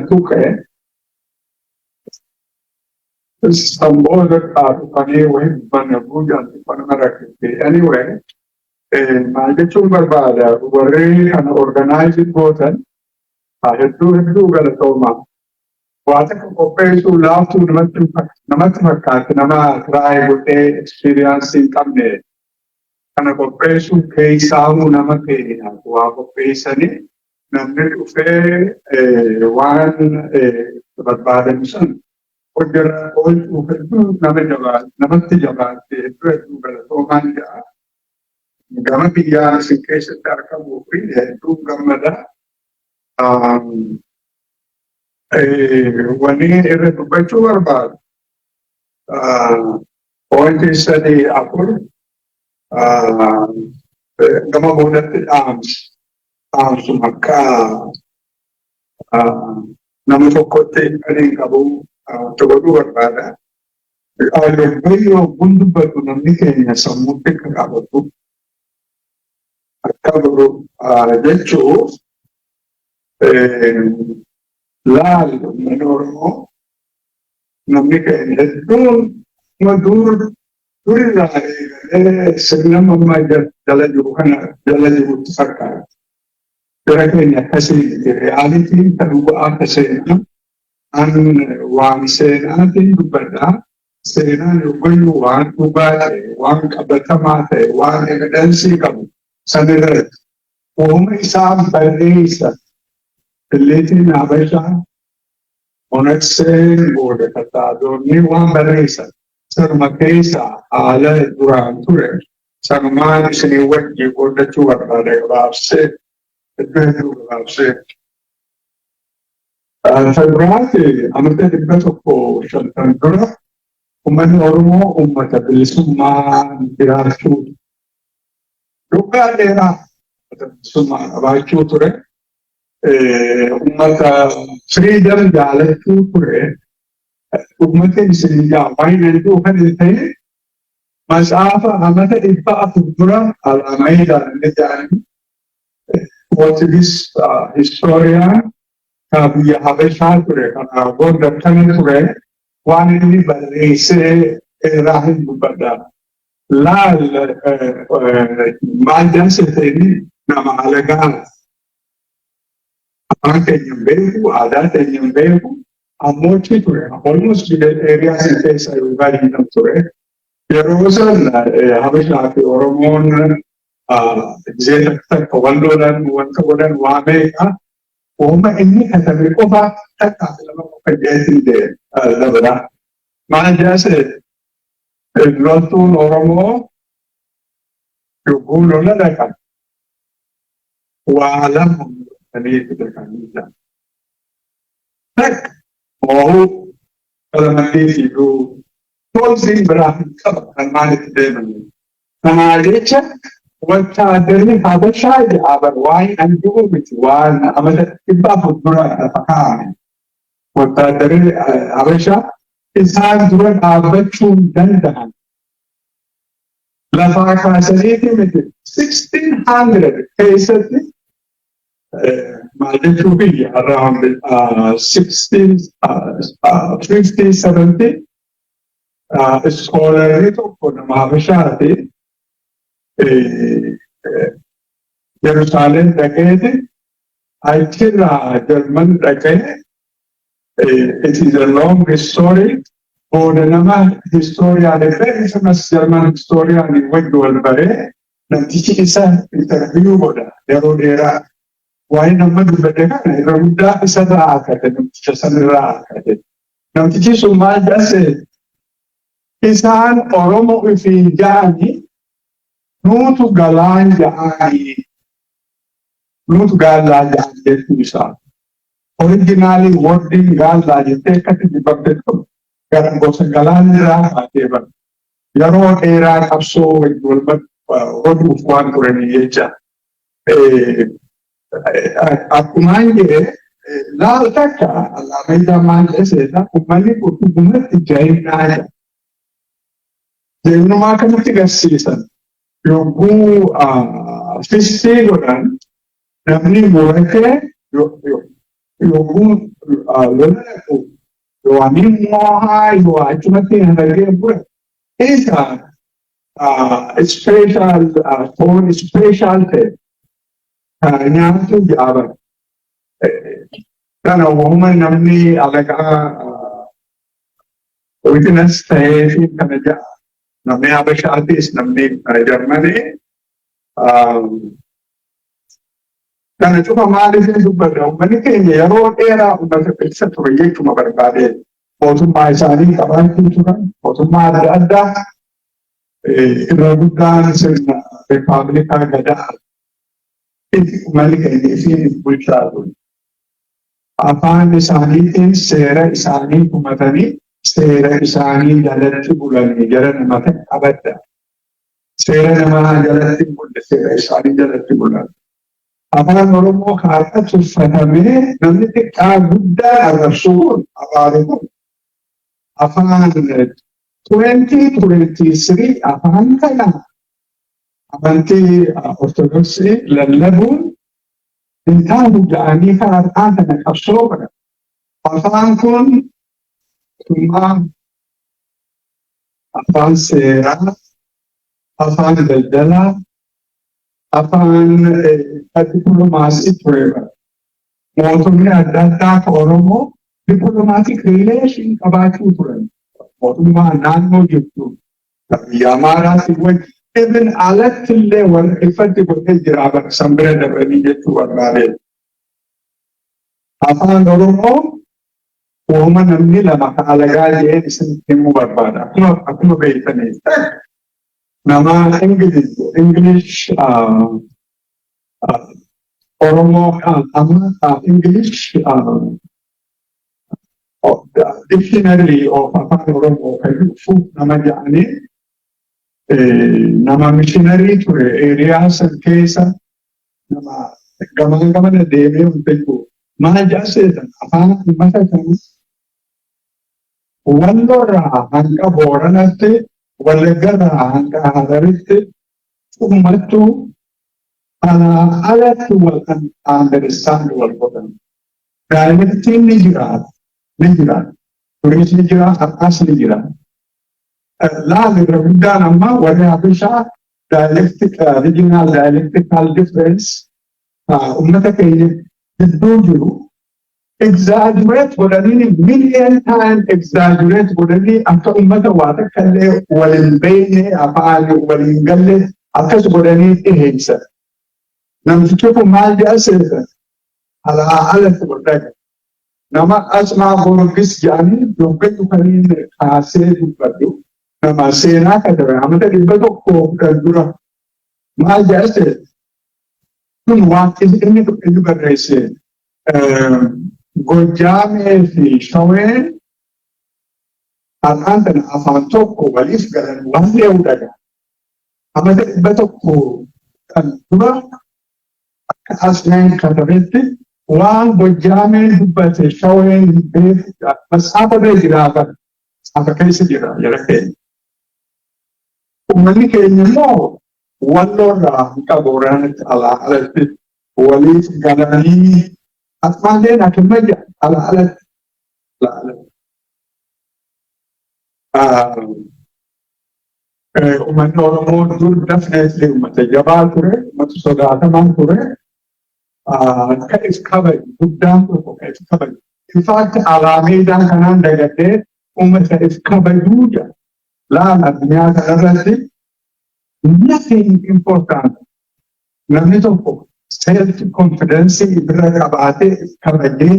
tuqe. San booda dhufanii wayii dubbanne guyyaan nama rakkifte. Anyway, maal jechuun barbaada, warri kana organize gootan hedduu hedduu galatoomaa. Waa takka qopheessuu laaftuu namatti fakkaatti, nama try godhee experience hin qabne kana qopheessuu keessaamuu nama keenya waa qopheessanii namni dhufee waan barbaadan sun hojirra oolchuuf hedduu nama namatti jabaatte, hedduu hedduu galatoomaan jedha. Gama biyyaan isin keessatti argamuu fi hedduu gammada. Wanni irra dubbachuu barbaadu point sadii afur gama boodatti dhaamsuma akka nama tokkotti kan hin qabu wanta godhuu barbaada. Dubbii yogguun dubbatu namni keenya sammuutti akka qabatu akka godhu jechuuf. Laal, uummanni Oromoo, namni keenya hedduun dur durirraa eegalee sirna ammaa jala jiru kana jala jirutti fakkaata. Jara keenya akkasii miti. Realityn kan dhugaa akka seenaa an waan seenaatiin dubbadhaa. Seenaan yoggayyuu waan dhugaa ta'e, waan qabatamaa ta'e, waan evidence qabu sanirratti uuma isaan barreessan Illeetiin Habashaa Onagseen booda tattaadoonni waan barreessan sanuma keessa haala duraan ture sanumaan isinii wajjin qooddachuu barbaada gabaabsee, hedduu hedduu gabaabsee. Februaati amata 150 dura uummanni Oromoo uummata bilisummaa jiraachuu, dhugaa dheeraa uummata bilisummaa qabaachuu ture. Uummata freedom jaalachuu ture. Uummata isin waan hedduu kan hin ta'e matsaafa amata 400 dura Alaamayidaan inni jedhanii Portuguese historian ka biyya Habashaa ture, kana booda kana ture, waan inni barreessee irraa hin dubbadha. Laal, maal jansete, nama alagaa afaan keenya hin beeku, aadaa keenya hin beeku, ammoo achi ture. Almost biyya area sana keessa yookaan hin ture. Yeroo san Habashaa fi Oromoon gisee takka takka wal lolan, wanta godhan waa meeqa. Uuma inni katabe qofa takkaa fi lama qofa jeetiin dabala. Maal jaase, loltuun Oromoo yogguu lola dhaqan waa lama godhatanii dhaqanii jira. Takka moo'uu qalamanii fiiguu, toolsiin biraa hin qaba kan maalitti deemanii. Kanaa jecha wattaadarri Habashaa jedhaa waa'ee an jiru miti, waan amata 400 dura lafa kaa'ame. Wattaadarri Habashaa isaan dura dhaabbachuu hin danda'an. Lafaa kaasaniiti miti, 1600 keessatti maal jechuu biyya around 1650 70 scholarri tokko nama Habashaati Yerusaalem dhaqeeti, achirraa Jarman dhaqee, it is a long story, booda nama historian, very famous German historian wajji wal baree, namtichi isa interview godha yeroo dheeraa. Waa'ee nama dubbate kana irra guddaa isarraa akkate, namticha sanirraa akkate. Namtichi sun maal jedhase, isaan Oromoo ifiin ja'anii nuutu galaan ja'anii, nuutu gaallaa ja'an jechuu isaa. Originally wordiin gaallaa jettee akkatti dubbate kun gara gosa galaan irraa kaatee bara. Yeroo dheeraa qabsoo wajji wal godhuuf waan turanii jecha. Akkumaan jedhe, laal, takka Alaamayyaa maal jedhe, uummanni kun dhugumatti jahinnaa jedha. Jahinnummaa kanatti agarsiisan yogguu fistii godhan namni muratee Yogguu lola dhaqu yoo moohaa yoo achumatti harargee bula. Isa special foon special ta'e nyaatu jaaban. Kana uumama namni alagaa witness ta'ee fi kana ja'a. Namni Habashaatis, namni Jarmanii. Kana cufa maaliif hin dubbadha? Uummanni keenya yeroo dheeraa uummata bilisa ture jechuma barbaade. Mootummaa isaanii qabaachuu turan, mootummaa adda addaa, irra guddaan sirna rippaabilikaa Gadaa uummanni keenya isiin bulchaa ture. Afaan isaaniitiin seera isaanii tumatanii, seera isaanii jalatti bulanii, jara nama qabadda. Seera namaa jalatti hin bulle, seera isaanii jalatti bulan. Afaan Oromoo karaa tuffatamee namni xiqqaa guddaa arrabsuu kun, afaan kun afaan 2023 afaan kana amantii Ortodoksii lallabuun hin taatu jedhanii karaa kana qabsoo godhan. Afaan kun tummaa, afaan seeraa, afaan daldalaa, afaan dippiloomaasii ture. Mootonni adda addaa ka Oromoo diplomatic relation qabaachuu turan. Mootummaa naannoo jirtu biyya Amaaraatti wajji, even alatti illee warra ifatti godhee jira san bira dabranii jechuu barbaade. Afaan Oromoo uumama namni lama ka alagaa jedheen isin himuu barbaada. Akkuma beektaniif nama English English Oromoo amma English dictionary of Afaan Oromoo kan dhufu nama jedhanii, nama missionary ture area san keessa, nama gamaa gamana deemee hojjetu, maal jedhaseetan? Afaan uummata kanaa Walloorraa hanga Booranatti, Wallaggarraa hanga Hararitti uummattuu alaa alatti wal understand wal godhan. Dialectiin ni jira, ni jira. Turis ni jira, har'as ni jira. Laal, irra guddaan amma warri Habashaa dialectic, regional dialectical difference uummata keenya gidduu jiru exaggerate godhanii, million time exaggerate godhanii, akka uummata waa takka illee waliin beekne, afaan waliin galle akkas godhanii dhiheessan. Namtichi kun maal jedha seetan? Alaa alatti godhaga. Nama Asmaa Gorgis jedhanii dogga dhufanii kaasee dubbadhu. Nama seenaa katabe amata 110 dura maal jedha seetan? Kun waan inni barreesse, Gojjaamee fi Shaween har'aan kana afaan tokko waliif galan waan dheehu dhaga. Amata 110 dura akka Asmeen katabetti waan Gojjaameen dubbate Shaween beeku matsaafa bira jiraa bara. Matsaafa keessa jira jara keenya. Uummanni keenya immoo Walloorraa hanga Booranatti alaa alatti waliif galanii, asmaalleen akimma jedha alaa alatti. Alaa alatti. Uummanni Oromoo dur definitely uummata jabaa ture, uummata sodaatamaa ture. Ka if kabaju guddaan tokko ka if kabaju. In fact, alaameedaan kanaan dagadhee uummata if kabajuu jedha. Laala, addunyaa kanarratti nothing important. Namni tokko self confidence bira qabaatee, kabajee,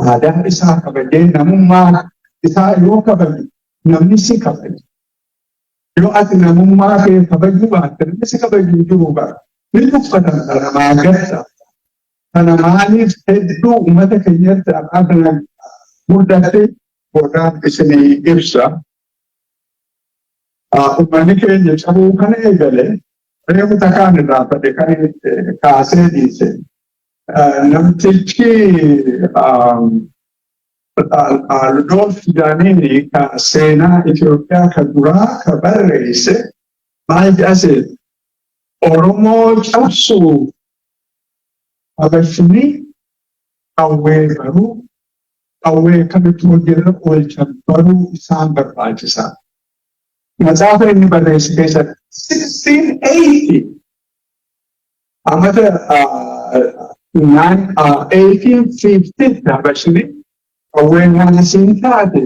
aadaa isaa kabajee, namummaa isaa yoo kabaje namni si kabaje. Yoo ati namummaa kee kabajuu baatte namni si kabaju hin jiru bara. Ni tuffatan namaa gadda. Kana maaliif hedduu uummata keenyatti har'aa kana mudate boodaan isinii ibsa. Uummanni keenya cabuu kana eegale reefu takkaan irraa fadhe kan kaasee dhiise. Namtichi Rudolf Jaaniini ka seenaa Itoophiyaa ka duraa ka barreesse maal jedhase? Oromoo cabsuu Habashni Qawwee baruu, qawwee akkamitti hojiirra oolchan baruu isaan barbaachisa. Matsaafa inni barreesse keessatti 1680, amata 1850, Habashni qawween waan isiin taate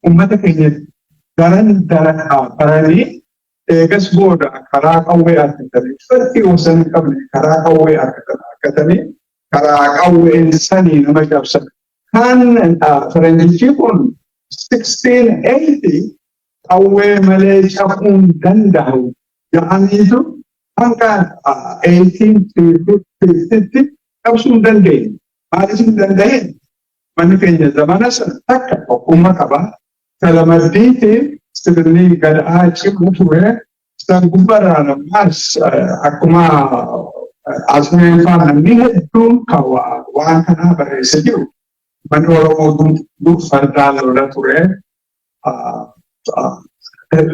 ummata keenya daran baranii, eegas booda karaa qawwee argatanii, fardi osoo hin qabne karaa qawwee argatanii, karaa qawween sanii nama cabsan. Kan faranjichi kun 1680 qawwee malee cabuun danda'u jedhaniitu hanga 1850tti cabsuu hin dandeenye. Maaliif hin danda'in? Manni keenya zamana sana takka tokkummaa qaba. Talamaddiitiin sirni gadaa cimu ture. San gubbarraan ammaas akkuma Asmeen faa namni hedduun kan waan kanaa barreessa jiru. Manni Oromoo dur fardaan lola ture.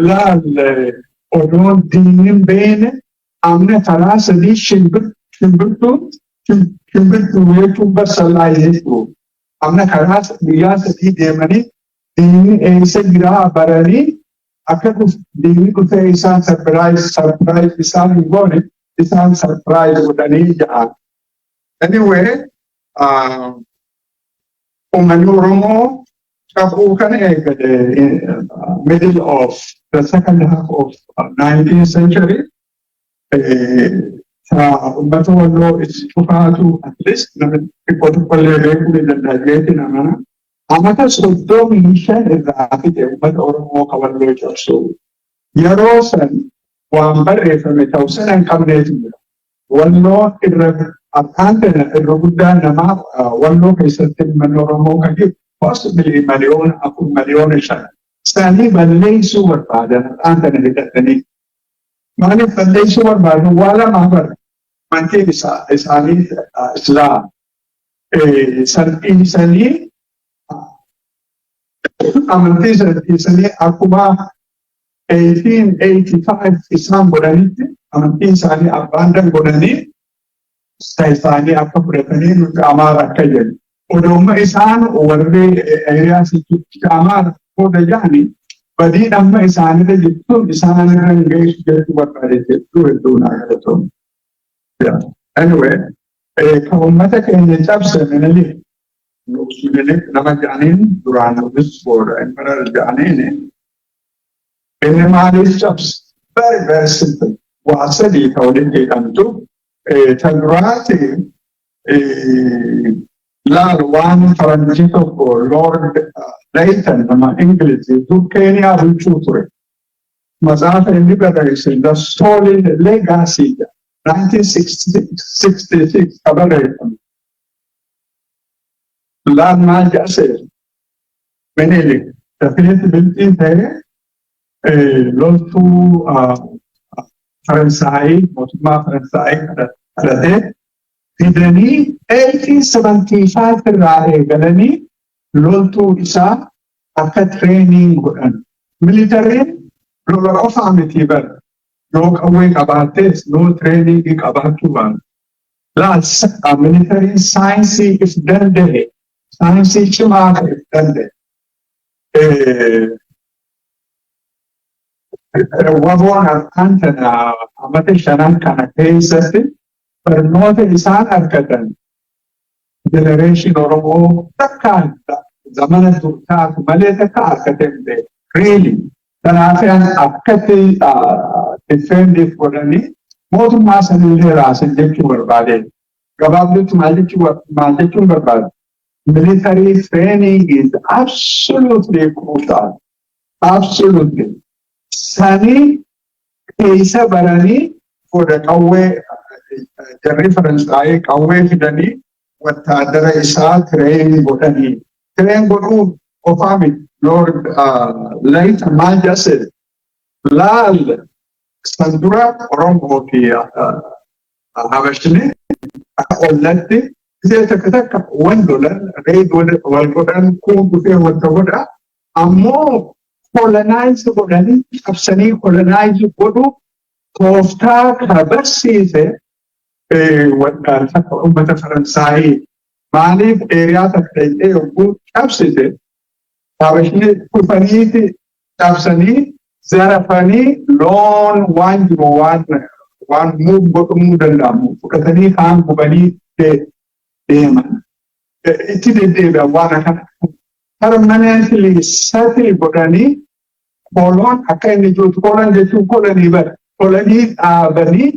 Laal, odoon diinni hin beekne amna karaa sadii shimbirtuu, shimbirtuu jechuun bassalaa jechuudha. Amna karaa guyyaa 3 deemanii diinni eessa jiraa baranii, akka diinni dhufee isaan surprise isaan hin goone, isaan surprise godhanii ja'an. Anyway, uummanni Oromoo cabuu kana eegale middle of the second half of 19th century. Uummata Walloo itti cufaatu at least nama xiqqoo xiqqollee beekuu ni danda'a jeetti namana. Amata 35 irraa fixe uummata Oromoo ka Walloo cabsu. Yeroo san waan barreeffame ta'u sana hin qabneetu jira. Walloo irra afaan kana irra guddaa namaa Walloo keessatti uummanni Oromoo kan jiru possibly 4 miliyoona, 5 miliyoona. Isaanii balleessuu barbaadan afaan kana hidhatanii. Maaliif balleessuu barbaadu? Waa lamaa bara. Amantiin isaanii Islaam. San dhiisanii, amantii sana dhiisanii, akkuma 1885 isaan godhanitti amantii isaanii abandon godhanii isaanii akka fudhatanii nuti Amaara akka jedhu. Odooma isaan warri area sitti Amaara booda jedhanii badiin amma isaanirra jirtuun isaanirra hin geessu jechuu barbaade jechuu hedduu naa galatoom. Anyway, kan uummata keenya cabse Minilik, Minilik nama jedhaniin, duraan Nugus, booda Emperor jedhaniin. Inni maaliif cabse? Very, very simple. Waa sadii ta walitti hidhamtu. Ta duraati, laal, waan faranjii tokko, Lord Layton, nama Ingilizii dur Keeniyaa bulchuu ture. Matsaafa inni barreesse The Stolen Legacy 1966 ka barreeffame. Laal, maal jedhase? Minilik dafeeti bilxii ta'ee loltuu Faransaayii, mootummaa Faransaayii kadhatee fidanii 1875 irraa eegalanii loltuu isaa akka training godhan. Military n lola qofaa miti bara. Yoo qawwee qabaattees yoo training ii qabaachuu baatu. Laal, military n saayinsii if danda'e, saayinsii cimaa ta'e if danda'e. Waboon harkaan tana amata shanan kana keessatti barnoota isaan argatan generation Oromoo takkaan zamana dur taatu malee takka argate hin beeku. Really. Kanaaf akkatti defend iif godhanii mootummaa sanillee raasan jechuu barbaade. Gabaabduutti maal jechuun barbaade? Military training is absolutely crucial. Absolutely. Sanii keessa baranii booda qawwee jarri Faransaayii qawwee fidanii wattaadara isaa train godhanii. Train godhuu qofaa miti. Lord Layton maal jedhase? Laal, san dura Oromoo fi Habashni akka ollatti gisee takka takka wal lolan, raid wal godhan, kun dhufee wanta godha. Ammoo colonize godhanii cabsanii colonize godhu tooftaa ka barsiise uummata Faransaayii. Maaliif area takka dhaqxee yogguu cabsite, habashni dhufaniiti cabsanii zarafanii, loon waan jiru, waan move godhamuu danda'amu fudhatanii, kaan gubanii deeman. Itti deddeebi'an waan akkana. Permanently settle godhanii colon akka inni jirutu, colon jechuun colony bara. Colony dhaabanii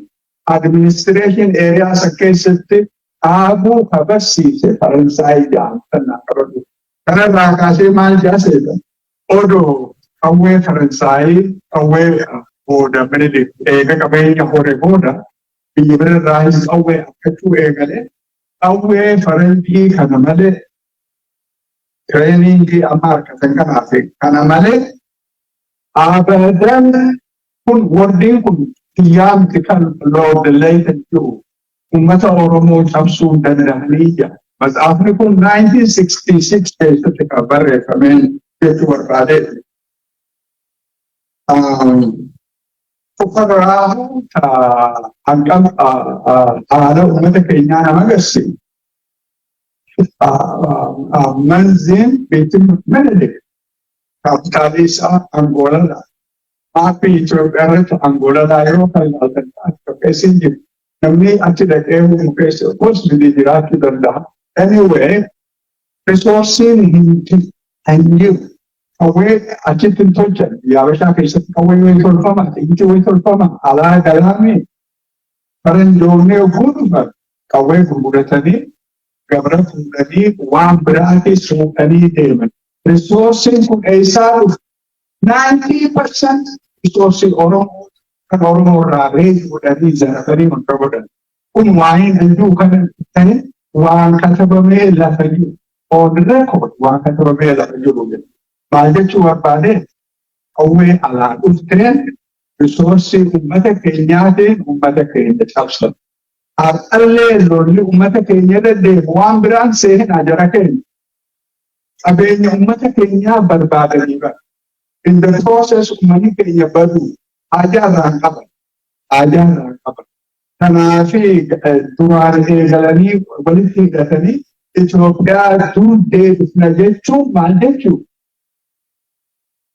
administration area isa keessatti dhaabuu ka barsiise Faransaay jedhamu kan qabatu. Kanarraa kaasee maal jaaseedha? Odoo qawwee Faransaayii, qawwee booda Minilik eega qabeenya hore booda biyya birarraayis qawwee akkachuu eegale, qawwee faranjii kana malee, training amma argatan kanaaf kana malee abadan. Kun wordiin kun xiyyaamti kan Lord Layton jiru uummata Oromoo cabsuu danda'anii jira. Matsaafni kun 1966 keessatti kan barreeffameen jechuu barbaadee. Tokkorraa hanqam haala uummata keenyaa nama agarsiisu. Manziin beektiin Minilik capitalii isaa Angoolaadha. Mapii Itoophiyaa irratti Angoolaadhaa yeroo kan ilaaltan akka keessa hin jiru. Namni achi dhaqee keessa gosni jiraachuu danda'a. Anyway, resourceiin hin jiru. Qawwee achitti hin tolchan. Biyya Habashaa keessatti qawwee wayii tolfama, xiyyitii wayii tolfama, alaa galaami. Faranjoonni yogguu dhufan qawwee gurguratanii, gabra fuudhanii, waan biraatis fuudhanii deeman. Resourceiin kun eessaa dhufu? 90% resourceii Oromoo kan Oromoo irraa rape godhanii, zarafanii hunda godhan. Kun waa'een hedduu kan ta'e waan katabamee lafa jiru. On record waan katabamee lafa jiru jedhu. Maal jechuu barbaade? Qawwee alaa dhufteen resourceii uummata keenyaatiin uummata keenya cabsan. Har'allee lolli uummata keenya irra deemu waan biraan seenaa jara keenya. Qabeenya uummata keenyaa barbaadanii bara. In the process uummanni keenya badu haajaa irraa qaban. Haajaa irraa qaban. Kanaafi duraan eegalanii walitti hidhatanii Itoophiyaa dur deebifna jechuun maal jechuu?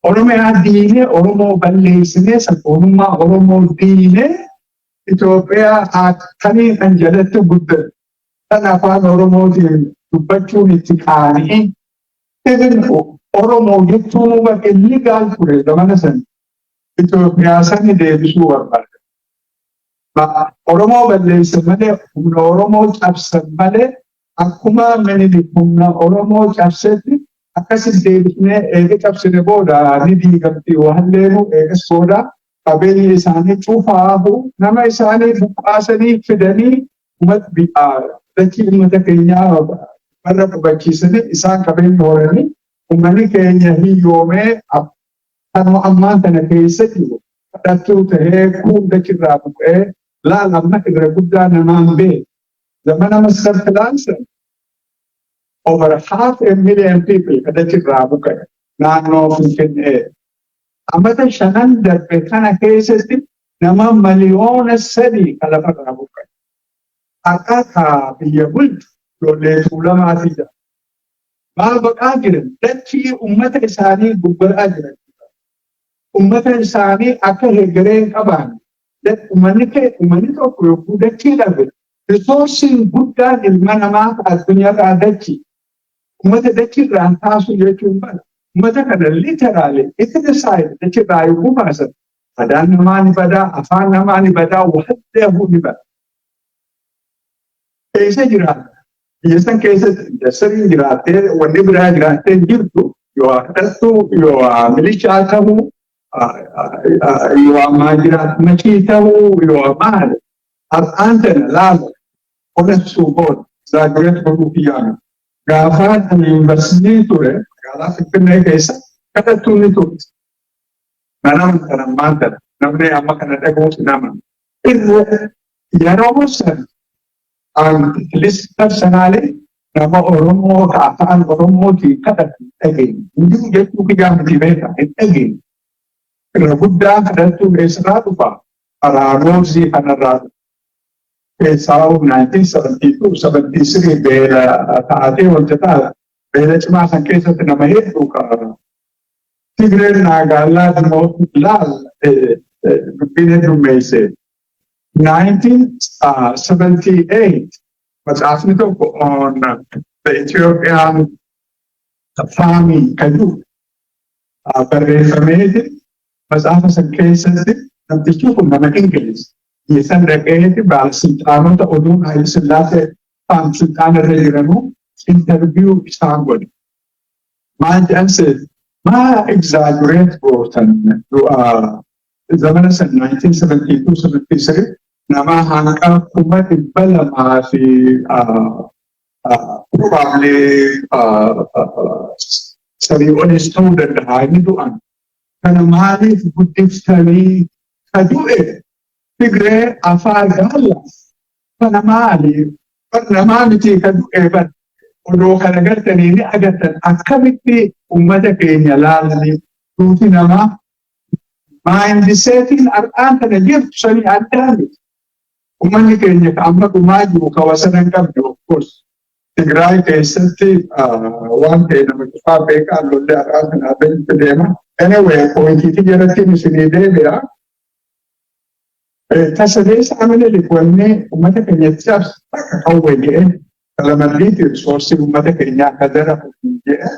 Oromiyaa diinee, Oromoo balleessinee, sabboonummaa Oromoo diinee, Itoophiyaa akkamii kan jalatti guddatu kan afaan Oromootiin dubbachuun itti qaanii, even Oromoo jechuun illegal ture zamana san, Itoophiyaa sani deebisuu barbaada. Oromoo balleessan malee, humna Oromoo cabsan malee, akkuma Minilik humna Oromoo cabsetti akkasis deebisnee eega cabsine booda ni diigamti waan deemu. Eegas booda qabeenya isaanii cufaahu, nama isaanii buqqaasanii fidanii dachii uummata keenyaa warra qubachiisanii, isaan qabeenya horanii, uummanni keenya hiyyoomee kanuma ammaan tana keessa jiru kadhattuu tahee kuun dachirraa buqqee. Laal, amma irra guddaa namaan beeku zamana master plan san over half a million people kadachirraa buqqa'e naannoo Finfinnee. Amata 5n darbe kana keessatti nama 3 miliyoona kan lafarraa buqqa'e. Har'a ka biyya bulchu ijoollee Tuulamaati jira. Maal baqaa jiran? Dachii ummata isaanii gurguraa jiran. Ummata isaanii akka hegeree hin qabaanne. Uummanni kee, uummanni tokko yogguu dachii dhabe, resourceiin guddaan ilma namaa addunyaarraa dachii. Uummata dachii irraa kaasuu jechuun bala. Uummata kana literally itti decide dachii irraa yogguu baasan, adaan namaa ni badaa, afaan namaa ni badaa, waan ni bada. Keessa jiraata. Biyya san keessa indastiriin jiraattee, wanni biraa jiraattee jirtu, yoo kadhattu, yoo milishaa ta'uu, yoo maajiraat machii ta'uu, yoo maal. Har'aan tana laala qolachuu booda exaggerate godhuu kiyyaama. Gaafa ani yuunivarsiitii ture, magaalaa Finfinnee keessa kadhattuun ni turte. Mana kana ammaan tana namni amma kana dhaga'uus nama. Irra yeroo san at least personally nama Oromoo ka afaan Oromootiin kadhatu hin dhageenye. Hin jechuu kiyyaa miti, beeka, hin dhageenye. Irra guddaa kadhattuun eessarraa dhufa? Karaa Noorzii kanarraa dhufa. Keessaa 1972, 73 beela taatee wanta taate, beela cimaa san keessatti nama hedduu ka Tigreen naagaallaa laal dubbiin heddummeesse. 1978 matsaafni tokko on the Ethiopian famine kan jiru barreeffameeti. Matsaafa san keessatti namtichi kun nama Ingiliz biyya san dhaqeeti baalasilxaanota oduun Haayile Sillaasee faan silxaana irra jiranuu interview isaan godhe. Maal jedhan seet? Maa exaggerate gootan? Du'a zamana san 1972, 73 nama hanqa 200,000 fi probably sadii olis ta'uu danda'a inni du'an. Kana maaliif guddiftanii? Ka du'e Tigree, Afaar, Gaalla. Kana maali? Namaa miti ka du'e bar. Odoo kana gartanii ni agartan akkamitti ummata keenya laalanii duuti namaa mindsetiin har'aan kana jirtu sanii addaa miti. Uummanni keenya ka amma dhumaa jiru ka wasana hin qabne, of course. Tigraay keessatti waan ta'e nama cufaa beekaa, lolli har'aa kana adeemtu deema. Anyway, pointiitii jalatti isinii deebi'a. Tasadeessa Minilik wanni uummata keenyatti cabsu akka qawwee jedhee kalamalliiti resourceii uummata keenyaa akka darafu jedhe.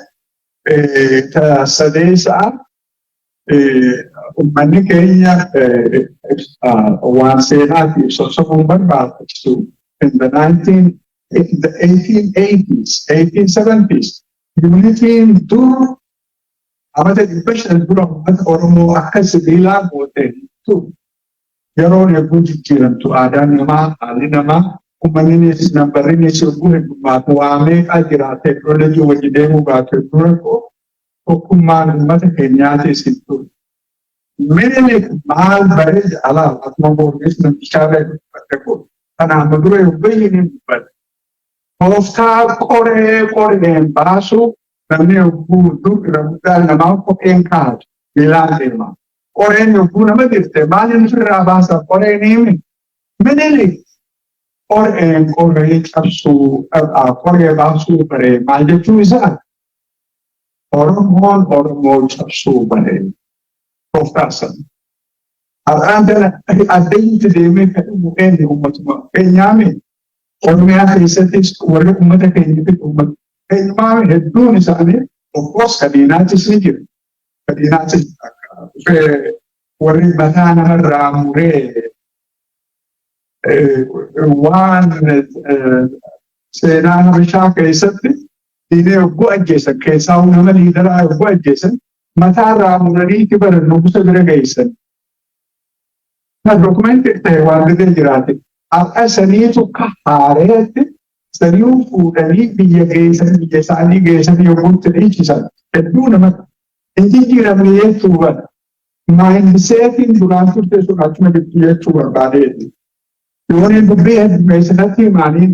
Tasadeessa uummanni keenya waan seenaatiif sossobuun barbaachisu in the 19 in the 1880s, 1870s unityin dur amata 500 dura uummata Oromoo akka sibiilaa goote tu. Yeroon yogguu jijjiiramtu aadaan namaa, haalli namaa, uummanninis nambarrinis yogguu heddummaatu waa meeqaa jira, teekinooloojii wajji deemuu baatu hedduu rakkoo tokkummaan uummata keenyaatis hin ture. Minilik maal baree alaa akkuma boornis namtichaa dubbate kun kana amma dura yogguu hin dubbate. Tooftaa qoree qoreen baasu, namni yogguu dur irra guddaan namaa kopheen kaatu miilaan deema. Qoreen yogguu nama jirte maaliin ofirraa baasa? Qoreen himi. Minilik qoreen qoree cabsuu, qoree baasuu baree. Maal jechuu isaa? Oromoon Oromoo cabsuu baree tooftaa sana. Har'aan tana addeenyatti deemee kan dhumu eenyu? Uummatuma keenyaami. Oromiyaa keessattis warri uummata keenya fi uummata keenyumaa hedduun isaanii, of course kadiinaatis ni jiru. Kadiinaatis akka dhufee warri mataa namarraa muree waan seenaa Habashaa keessatti diinee yogguu ajjeesan, keessaa nama leaderaa yogguu ajjeesan, mataarraa muranii itti baran nugusa bira geessan. Kan documentii ta'e waan bira jiraate. Har'a saniitu ka haareetti saniu fuudhanii biyya geessan, biyya isaanii geessan yommuu itti dhiichisan hedduu nama hin jijjiiramne jechuu bara. Mindsetiin duraan turte sun achuma jirtu jechuu barbaadeeti. Yoon dubbii heddummeessinatti himaanii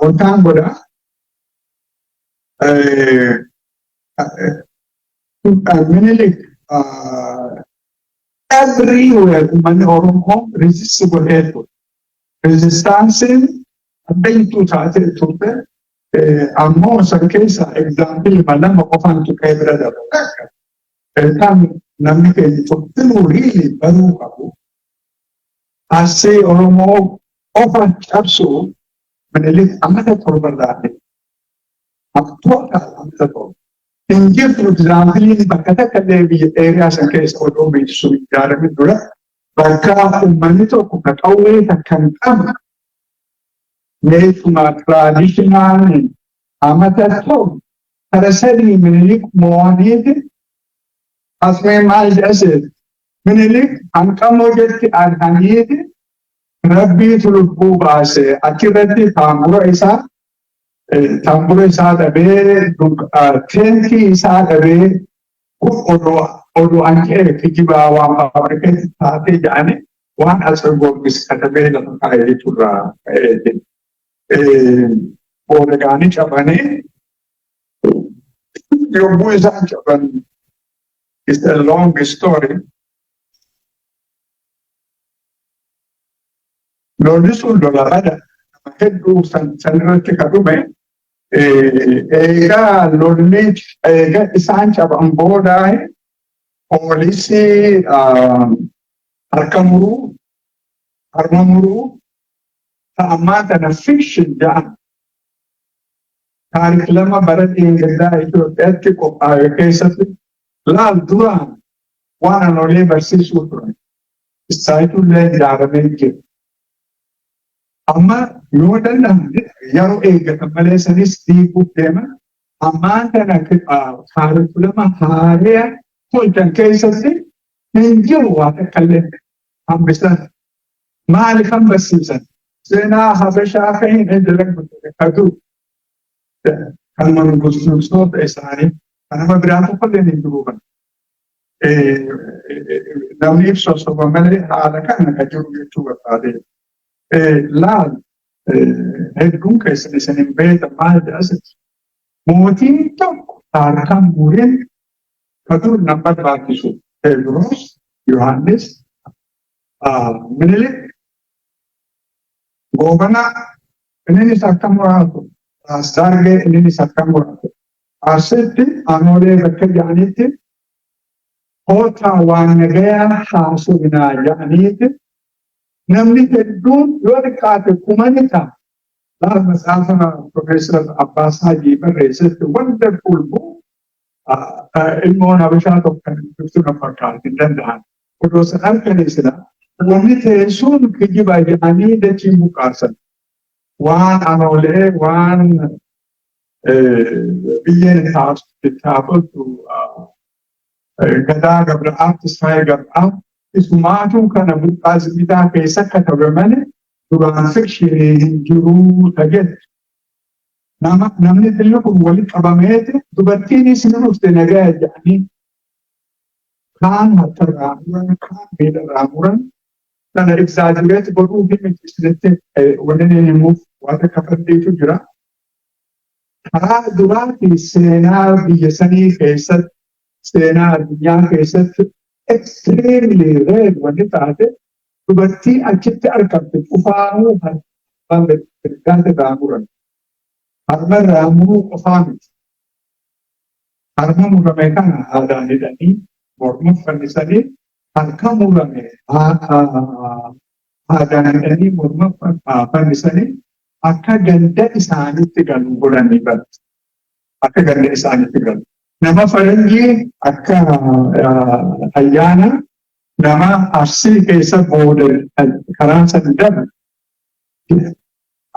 wantaan godha. Minilik everywhere uummanni Oromoo resist godhee ture. Resistanceiin addayituu taatee turte. Ammoo san keessa example lama qofaan tuqee bira darbu. Takka kan namni keenya cuftinuu really baruu qabu. Arsii Oromoo qofa cabsuu Minilik amata 7 irraa total amata 7. Hin jirtu exampleiin bakka takka illee biyya dheeraa san keessa odoo biyyi sun ijaarame dura bakka uummanni tokko ka qawwee takka hin qabne meeshuma traditional amata 7 kara sadii Minilik mo'aniiti. Asmee maal jedhase? Minilik hanqamoo jetti arganiiti rabbiitu lubbuu baase. Achirratti taambura isaa dhabee, tentii isaa dhabee, odoo ancee kijibaa waan fabricate taatee jedhanii waan Asir Goorgis katabee lafa kaa'ee jechuurraa ka'eeti. Booda gaanii cabanii yommuu isaan caban, it's a long story. Lolli sun lola bada. Hedduu sanirratti ka dhume eegaa lolli eega isaan caban boodaa poolisii harka muruu, harma muruu ammaa tana fiction jedhan curriculum bara dheengaddaa Itoophiyaatti qophaa'e keessatti laal duraan waan anolee barsiisuu turan. Isaayituullee ijaaramee jira. Amma yoo danda'ame yeroo eeggatan malee sanis diiguuf deeman. Ammaan tana curriculum haaraa tolchan keessatti hin jiru, waa takka illee hambisan. Maaliif barsiisan? Seenaa Habashaa kan hin jedhan kadu kan manguddoota isaanii kan nama biraa tokkollee hin jiru kan. Namni ibsu soba malee haala kana kan jiru jechuu barbaade. Laal, hedduun keessan isin hin beektan maal jedhas, mootiin tokko harkaan mureen ka dur nan barbaachisu Teewodiroos, Yohaannis, Minilik, Goobanaa innis akka muraatu, Raas Daargee innis akka muraatu. Asitti Anoolee bakka jedhanitti kootaa waan nagayaa haasofnaa jedhaniiti namni hedduun yoo xiqqaate kumani ta'a. Laal, matsaafa Profeesar Abbaas Hajii barreessetti, wonderful book, ilmoon Habashaa tokko kan dubbiftu na fakkaata hin danda'an. Odoo san harkanii sila wanni teessuun kijiba jedhanii dachiin buqqaasan. Waan Anoolee waan biyyeen itti haafatu Gadaa Gabra'aaf Tisfaayee Gabra'aaf isumaatu kana buqqaa zimitaa keessa katabe malee duraan fictionii hin jiruu tajettu. Nama namni xilli kun walitti qabameeti dubartiinis ni dhufte nagaa jedhanii kaan harkarraa muran, kaan miilarraa muran. Kana exaggerate godhuu fi miti isinitti wanni inni himuuf waan akka fadhiitu jira. Karaa duraati seenaa biyya sanii keessatti, seenaa addunyaa keessatti extremely rare wanni taate dubartii achitti argamte cufaanuu harma mirgaatti irraa muran. Harma irraa muruu qofaa miti. Harma murame kana aadaan hidhanii morma fannisanii, harka murame aadaan hidhanii morma fannisanii akka ganda isaanitti galu godhanii bara. Akka ganda isaanitti galu. Nama faranjii akka ayyaana nama Arsii keessa booda karaa san dabu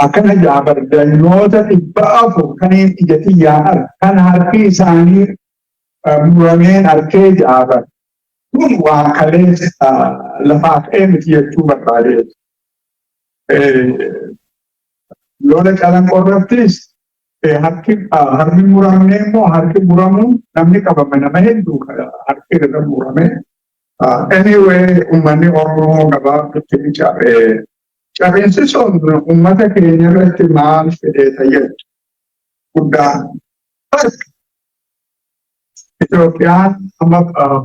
akkana jaabar danyoota 400 kanneen ija xiyyaan kan harki isaanii murameen harkee jaabar. Kun waan kaleessa lafaa ka'ee miti jechuu barbaadeetu. Lola Calanqoo irrattis harki harmi muramne immoo harki muramuun namni qabame nama hedduu harki irra murame. Anyway, uummanni Oromoo gabaabdutti ni cabee. Cabinsi sun uummata keenya irratti maal fidee tayyadu guddaa? Itoophiyaan amma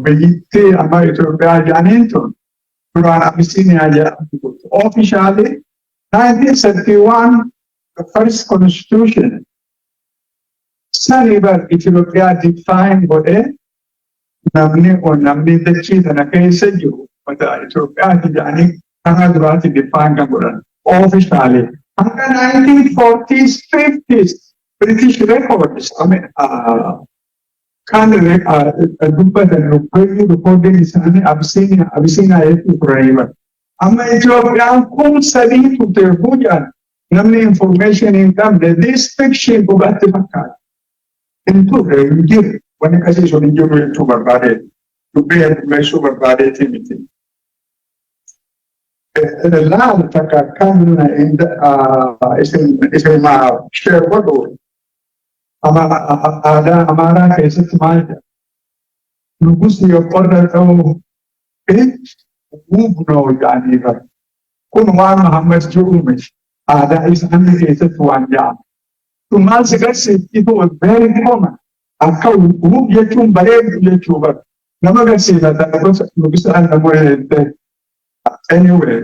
biyyittii amma Itoophiyaa jedhaniin tun duraan Abisiiniyaa jedhamtu turte. Officially 1931, the first constitution sani bar Itoophiyaa define godhee namni dachii sana keessa jiru uummata Itoophiyaati jedhanii karaa duraatti define kan godhan officially. Hanga 1940s, 50s British records kan dubbatan recording isaanii Abisiiniyaa Abisiiniyaa jechuu turanii bara. Amma Itoophiyaan 3000 turte jedhan namni information hin qabne this fiction dhugaatti fakkaata. Hin turre, hin jiru, wanni akkasii sun hin jiru jechuu barbaadee dubbii heddummeessuu barbaadeetii miti. Laal, takka kan isin share godhu aadaa Amaaraa keessatti maal jedha? ንጉሥ የቆረጠው እጅ ውብ ነው jedhanii bara. Kun waan Muhammad jedhu miti. Aadaa isaanii keessatti waan jedhamu. Kun maal si agarsiifti? It was very common. Akka ውብ jechuun bareedu jechuu bara. Nama agarsiisa ንጉሥ namoota jettee. Anyway.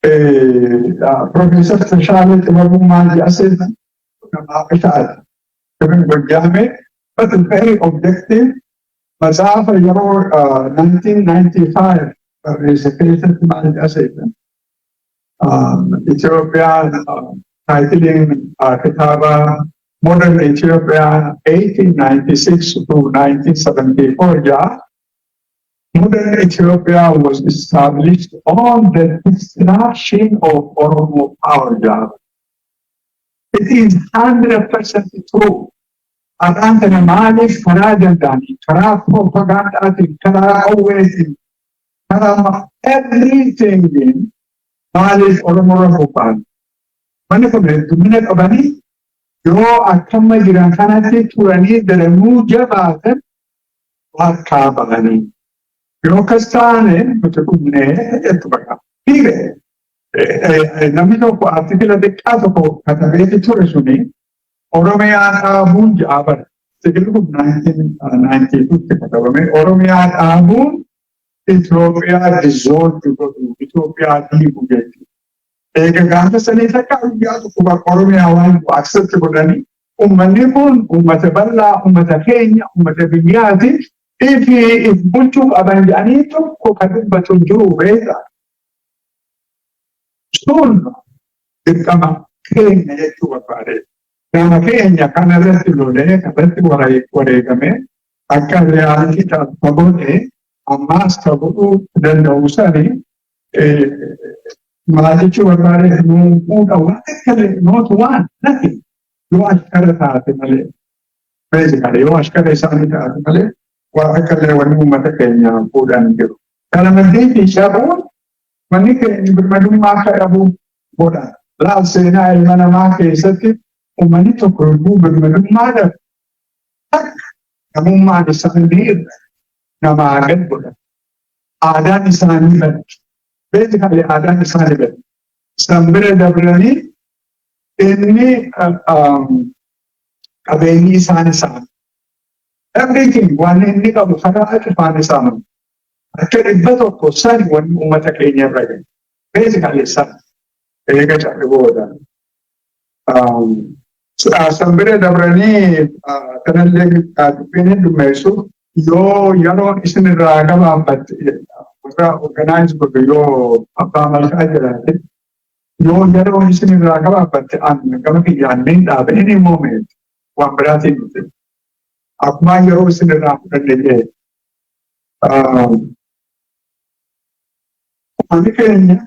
Profeesar Tashaalee Xibabuu maal jedha? Nama Habashaati. Kevin Gojjaame, but very objective. Matsaafa yeroo 1995 barreesse keessatti maal jedha? Itoophiyaan, titleiin kitaaba Modern Ethiopia 1896 to 1974 jedha. Modern Ethiopia was established on the destruction of Oromo power jedha. It is 100% true. Har'aan kana maaliif karaa danda'anii, karaa propagandaatiin, karaa qawweetiin, karaa everything maaliif Oromoo irra bobba'an? Manni kun heddumina qabanii yoo akkama jiran kanatti turanii daranuu jabaatan harkaa bahanii. Yoo akkas taane nuti dhumnee jettu bakka. Dhiire namni tokko article xiqqaa tokko katabeeti ture suni Oromiyaa dhaabuun ja'a bara. Articleli kun 1992tti katabame. Oromiyaa dhaabuun Itoophiyaa dissolve godhu, Itoophiyaa diigu jechuudha. Eega gaafa sanii takka guyyaa tokko bakka Oromiyaa waan accept godhanii, uummanni kun uummata bal'aa, uummata keenya, uummata biyyaati. Ifi if bulchuu qaban jedhanii tokko kan dubbatu hin jiru, beeka. Sun dirqama keenya jechuu barbaade. Nama keenya kana irratti lolee, kanarratti wareegame, akka reality taatu ka godhe, ammaas ka godhuu danda'u sani maal jechuu barbaade? Nuu fuudha waan akka not one nothing, yoo ashkara taate malee, basically yoo ashkara isaanii taate malee, waan akka illee wanni uummata keenya fuudhan jiru. Kana maddeetti cabuun manni keenya birmadummaa akka dhabu godha. Laal, seenaa ilma namaa keessatti uummanni tokko yogguu birmadummaa dhabu takka namummaan isaanii irra namaa gad godha. Aadaan isaanii baddi. Basically aadaan isaanii baddi. San bira dabranii inni qabeenyi isaan isaan. Everything waan inni qabu karaa cufaan isaan. Akka 100 sani wanni uummata keenya irra gahe. Basically san eega cabe booda. San bira dabranii kanallee dubbiin heddummeessu, yoo yeroon isin irraa gabaabbatte, warra organize godhu yoo abbaa malkaa jiraate, yoo yeroon isin irraa gabaabbatte, an gama kiyyaan niin dhaabe any moment, waan biraatiin miti. Akkuma yeroo isin irraa fudhanne jee. Uummanni keenya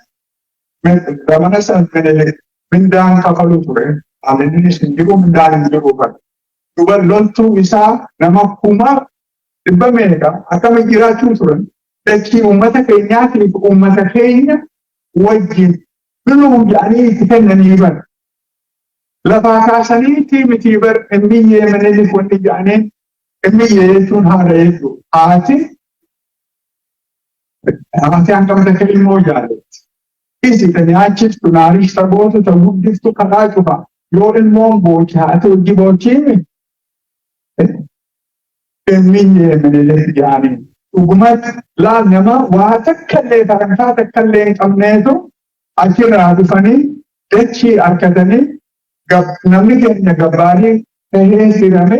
zamana san mindaan kafalu ture. Haalli isin jiru mindaan hin jiru bara. Duba loltuu isaa nama 100,000 meeqa akkama jiraachuu turan? Dachii uummata keenyaatiif uummata keenya wajjin biluu jedhanii itti kennanii bara. Lafaa kaasaniitii miti bar. Emmiyyee Minilik wanni jedhanii, emmiyyee jechuun haadha jechuudha. Haati hangam takka ilmoo jaallatti. Isi ta nyaachiftu, naarishta gootu, ta guddiftu, karaa cufa. Yoo ilmoon booche haati hojii boochiimi. Emmiyyee Minilik jedhanii. Dhugumatti laal, nama waa takka illee tarankaa takka illee hin qabneetu achirraa dhufanii dachii harkatanii, namni keenya gabbaarii tahee sirame,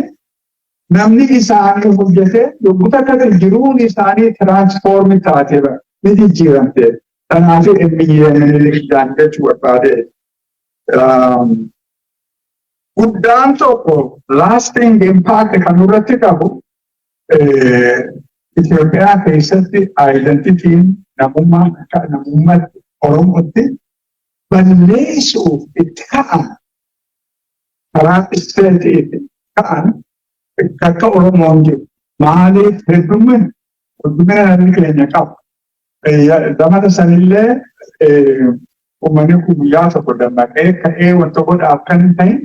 namni isaanii hojjetee yogguu takkatti jiruun isaanii transform taatee ni jijjiiramte. Kanaaf Emmiyyee Minilik jedhan jechuu barbaade. Guddaan tokko lasting impact kan nurratti qabu, Itoophiyaa keessatti identityn namummaa akka namummaatti Oromootti balleessuuf itti ka'an, karaa stateiitti ka'an, akka Oromoon jiru. Maaliif heddumina namni keenya qabu? Zamana sanillee uummanni kun guyyaa tokko dammaqee ka'ee wanta godhaaf kan hin ta'in,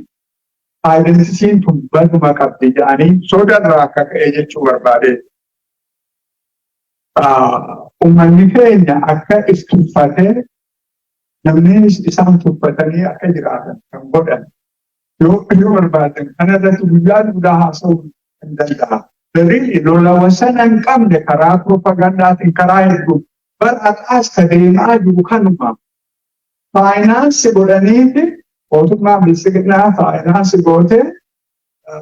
identityn tun baduma qabdi jedhanii sodarraa akka ka'ee jechuu barbaade. Uummanni keenya akka if tuffatee, namni isaan tuffatanii akka jiraatan kan godhan yoo barbaadan, kanarratti guyyaa duudaa haasa'uu hin danda'a. Really lola wasana hin qabne karaa propagandaatiin, karaa hedduu bar har'aas ka deemaa jiru kanuma. Finance godhaniiti, mootummaan Biltsiginnaa finance gootee,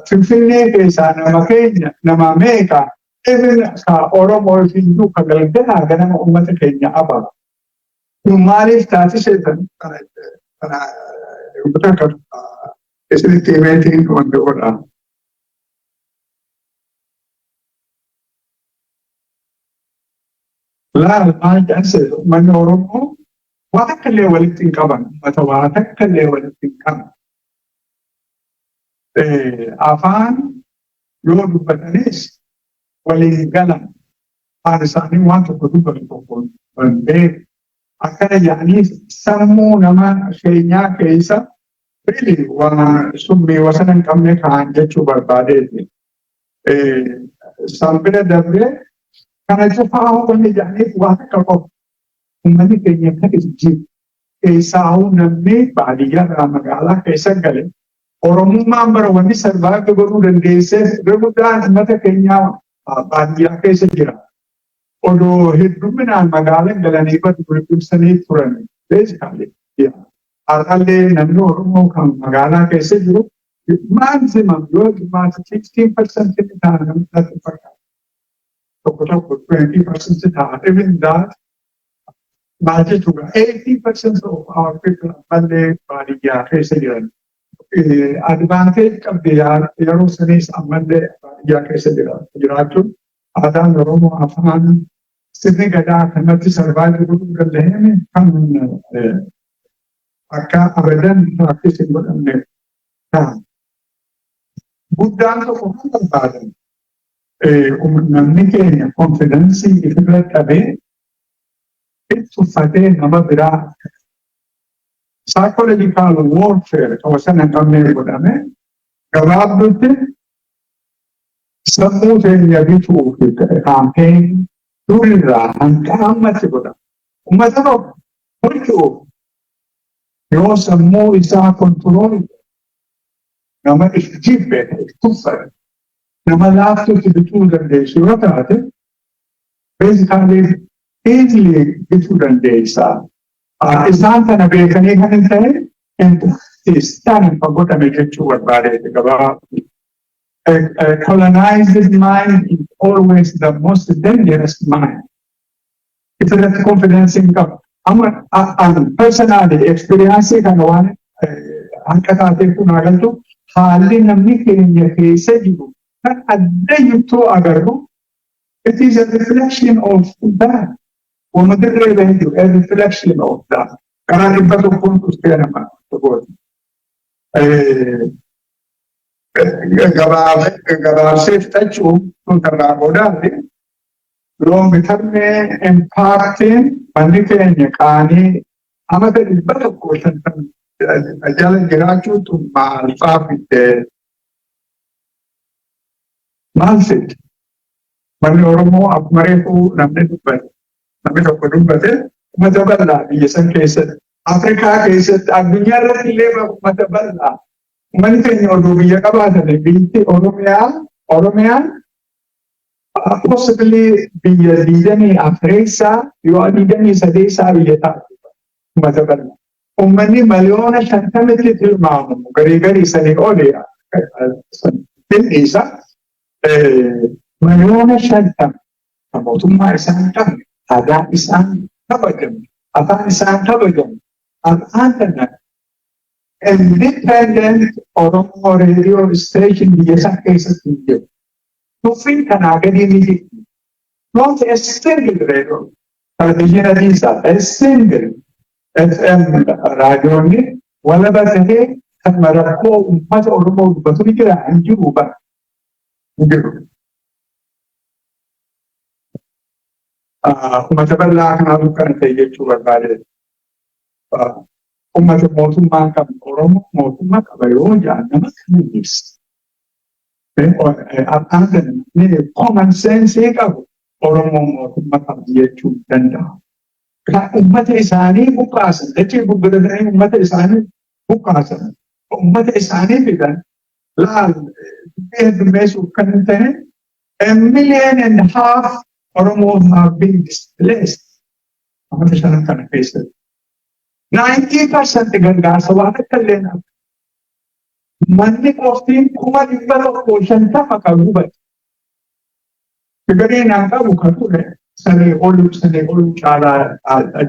Finfinnee keessaa nama keenya nama meeqa, even ka Oromoo ifiyyuu, ka galgalaa ganama uummata keenya ababa. Kun maaliif taasiseetan kana kana takka isinitti himeetiin wanta godha. Laal, maal jedhan, uummanni Oromoo waa takka illee walitti hin qaban, uummata waa takka illee walitti hin qaban. Afaan yoo dubbatanis waliin galan, afaan isaanii waan tokko dubbatu tokko hin beeku. Akkana jedhanii sammuu nama keenyaa keessa really waan summii wasana hin qabne kaan jechuu barbaadeeti. San bira dabree kana cufaa wanni jedhaniif waa takka qofa. Uummanni keenya kan jiru keessaa namni baadiyyaarraa magaalaa keessa gale, Oromummaan bara wanni survive godhuu dandeesseef irra guddaan uummata keenyaa baadiyyaa keessa jira. Odoo hedduminaan magaalaa galanii badu dursanii turan. Basically, har'allee namni Oromoo kan magaalaa keessa jiru maximum yoo xiqqaate 15% ta'a, namni natti fakkaata. Tokko tokko 20% ta'a. Even that maal jechuudha, 80% of our people ammallee baadiyyaa keessa jiran. Advantage qabdi yeroo sanis ammallee baadiyyaa keessa jiraachuun, aadaan Oromoo, afaan, sirni gadaa kanatti survive godhuu danda'ame kan akka abadan practice hin godhamne ta'a. Guddaan tokko kan barbaadan, namni keenya confidence ifirra dhabee uffatee nama biraa psychological warfare sana hin qabne godhame. Gabaabdutti sammuu teenya bituu fi campaign durirraa hanga ammatti godhama. Uummata tokko bulchuuf yoo sammuu isaa control nama if jibbe, if tuffate, nama laaftutti bituu dandeessu yoo taate, basically easily bituu dandeessa. Isaan kana beekanii kan hin ta'e in practice kan godhame jechuu barbaadeeti gabaabaa. A colonized mind is always the most dangerous mind. Ifirratti confidence hin qabu. Amma an personally experience kana waan hanqa taatee kun agartu, haalli namni keenya keessa jiru kan adda jirtuu agarru, it is a reflection of that. Wama dirree bahee jiru, a reflection of that. Karaa 100n dhuftee nama tokkooti. Gabaabsee fixachuu kun karraa boodaati. Long term impactiin manni keenya qaanii amata 150 jala jiraachuutu maal faa fidde? Maal fidde? Manni Oromoo akkuma reefuu namni dubbate, namni tokko dubbate, uummata bal'aa biyya san keessatti, Afrikaa keessatti, addunyaa irratti illee uummata bal'aa. Uummanni keenya oduu biyya qabaatan, biyyi Oromiyaa, Oromiyaan possibly biyya 24 yoo 23 biyya taatu uummata bal'aa. Uummanni 50 miliyoonatti tilmaamamu, garii garii sanii oli dhiisa. 50 miliyoona kan mootummaa isaan qabne, aadaa isaan kabajamne, afaan isaan kabajamne, afaan kana independent Oromoo radio station biyya isaa keessatti hin jiru. Tuffiin kanaa gadi ni jirti. Not a single radio. Television dhiisaa, a single FM raadiyoonni walaba tahee kan rakkoo uummata Oromoo dubbatu ni jira? Hin jiru bara. Hin jiru. Uummata bal'aa kanaatu kana ta'e jechuu barbaade. Uummata mootummaa qabu, Oromoo mootummaa qaba yoo jedhan, nama kana ibsa. Afaan kana common sense qabu, Oromoo mootummaa qabdi jechuu danda'a. Kan uummata isaanii buqqaasan, dachee gurguratanii uummata isaanii buqqaasan, uummata isaanii fidan, laal, dubbii heddummeessuuf kan hin ta'e, 1.5 million Oromoo have been displaced. Amata 5 kana keessatti. 90% gargaarsa waan akka illee nama. Manni qoftiin 150,000 kan gubate. Figure naan qabu kan ture sanii ol caalaa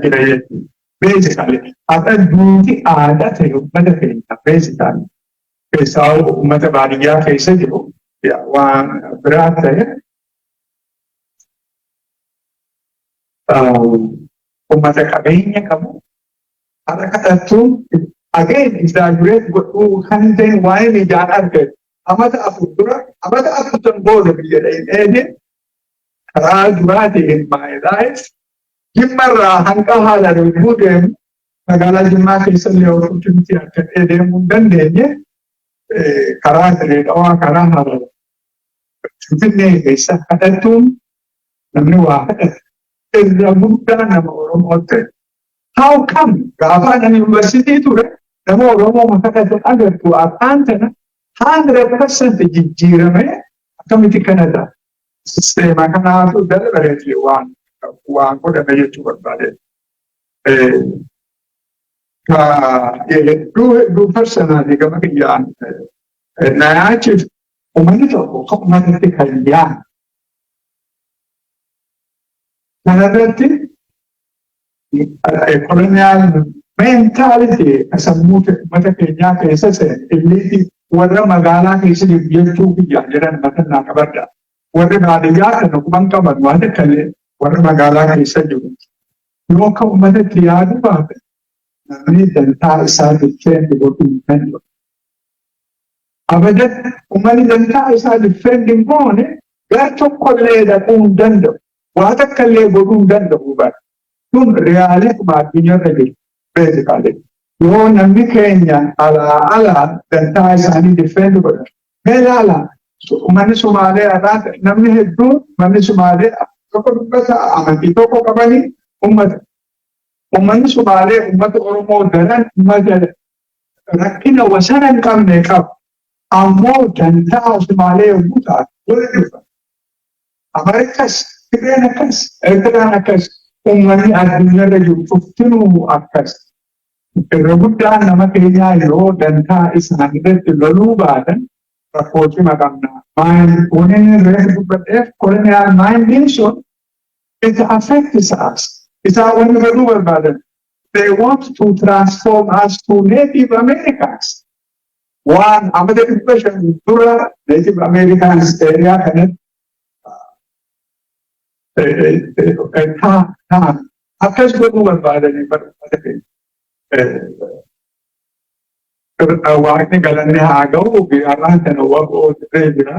jira jechuudha. Basically, har'a duuti aadaa ta'e uummata keenya basically. Keessaa uummata baadiyyaa keessa jiru waan biraa ta'e, uummata qabeenya qabu har'a kadhattuun, again, exaggerate godhuu kan ta'e, waa'ee ijaan argate amata 4 dura, amata 4 san booda biyya dha'in karaa duraati in my life, Jimmarraa hanqa haala yommuu deemu, magaalaa Jimmaa keessa illee opportunity argadhee deemuu hin dandeenye. Karaa Dirree Dhawaa, karaa Harar, Finfinnee keessa kadhattuun, namni waa kadhatu irra guddaa nama Oromoo ta'e. How come gaafa ani yuunivarsiitii ture nama Oromoo kadhatu agartu, afaan tana 100% jijjiiramee akkamitti kana ta'a? Sisteema kanaatu deliberately waan godhame jechuu barbaade. Hedduu hedduu personally gama kiyyaan na yaachiif, uummanni tokko kan uummatatti kan yaadu. Kanarratti colonial mentality sammuu uummata keenyaa keessa seene, elite warra magaalaa keessa jiru jechuu kiyyaan jedhan matannaa qabadha. Warri baadiyyaa kana quban qaban waan akka illee warra magaalaa keessa jiru. Yoo akka uummatatti yaadu baate, namni dantaa isaa defend godhuu hin danda'u. Abadan uummanni dantaa isaa defend hin goone gar tokkollee dhaquu hin danda'u. Waa takka illee godhuu hin danda'u bara. Kun reality addunyaarra jiru. Basically. Yoo namni keenya alaa alaa dantaa isaanii defend godhan. Mee ilaala, uummanni Sumaalee irraa namni hedduun, manni Sumaalee tokko dubbata, amantii tokko qabanii uummata. Uummanni Sumaalee uummata Oromoo daran uummata rakkina wasana hin qabne qabu. Ammoo dantaa Sumaalee yommuu ta'an wal dhufa. Ameerikas, Tigreen akkas, Eertiraan akkas, uummanni addunyaarra jiru cuftinuu akkas. Irra guddaan nama keenyaa yoo dantaa isaanii irratti loluu baatan rakkoo cima qabna. Wanni inni reefu dubbadheef, colonial mindiin sun, it affects us. Isaan wanni godhuu barbaadan. They want to transform us to Native Americans. Waan amata 500 dura Native Americans area kanatti ta'an akkas godhuu barbaadanii barbaada keenya. Waaqni galanni haa ga'u, har'aan kana waqoo dirree jira.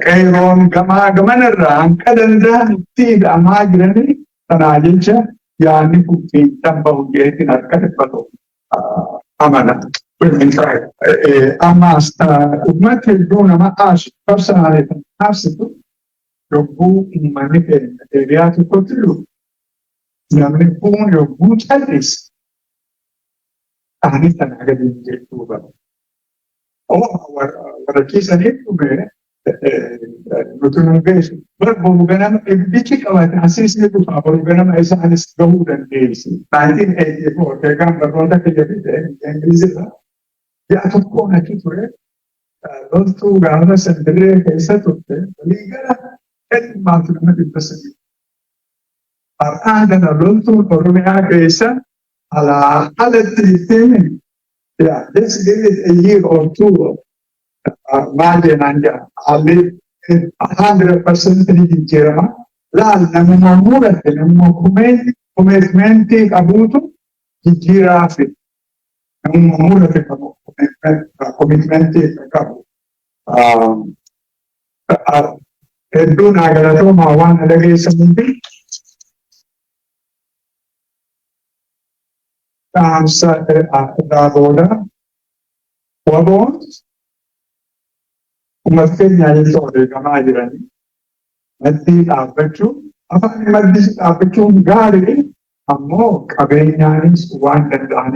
Qeeroon gamaa gamanarraa hanqa danda'an itti hidhamaa jiranii, sanaa jecha yaadni kun fiixan bahu jeetiin harka dhibbatu amana. Ammaas uummata hedduu nama aasu, personally kan aarsitu, yogguu uummanni keenya area tokkotti jiru, namni kun yogguu cal'ise ta'anii sanaa gadi jechuu bara. Warra ciisanii dhume nuti nu geessu. Bar boru ganama ibiddichi qabate asiis ni dhufa, boru ganama isaanis gahuu dandeessi. 1984 eegaan barnoota kiyya fide Ingilizirra ji'a tokkoon achi ture, loltuu gaafa san dirree keessa turte waliigala heddumaatu nama 300. Har'aan kana loltuun Oromiyaa keessa alaa alatti ittiin, yeah, just give it a year or two, maal jennaan jira, haalli 100% ni jijjiirama. Laal, namuma mudate, namuma commitmentii qabuutu jijjiiraa fi namuma mudate qabu, commitmentii qabu. Hedduu naa galatoomaa waan na dhageessaniif. Dhaamsa irraa booda, waboon uummata keenya jecha odeeffamaa jiranii maddii dhaabbachuu, afaan maddii dhaabbachuun gaarii, ammoo qabeenyaanis waan danda'an